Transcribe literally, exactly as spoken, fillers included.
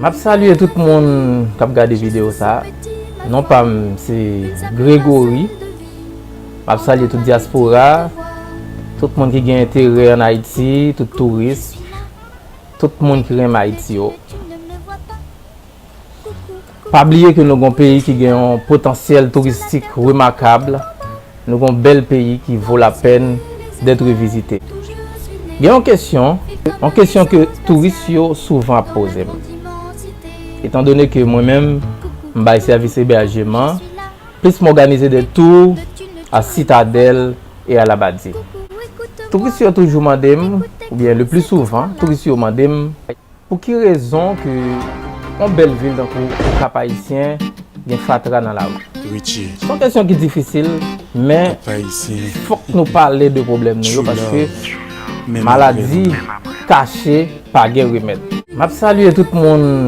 M ap salye tout moun k ap gade videyo sa. Non pa m se Gregory. M ap salye tout dyaspora, tout moun ki gen enterè ann Ayiti, tout touris, tout moun ki renmen Ayiti yo. Pa bliye ke nou gon peyi ki gen yon potansyèl touristik remakab, nou gon bèl peyi ki vo lapèn d'être visité. Gen yon kesyon, yon kesyon ke touris yo souvan ap poze m. Etandone ke mwen menm, m bay sèvis ebèjeman, plis m òganize de tou a Sitadèl e a Labadi. Touris yo toujou mande m, oubyen le pli souvan, touris yo mande m, pou ki rezon ke yon bèl vil tankou Okap Ayisyen gen fatra nan lari? Se yon kesyon ki difisil, men fòk nou pale de pwoblèm nou yo, paske maladi kache pa gen remèd. M ap salye tout moun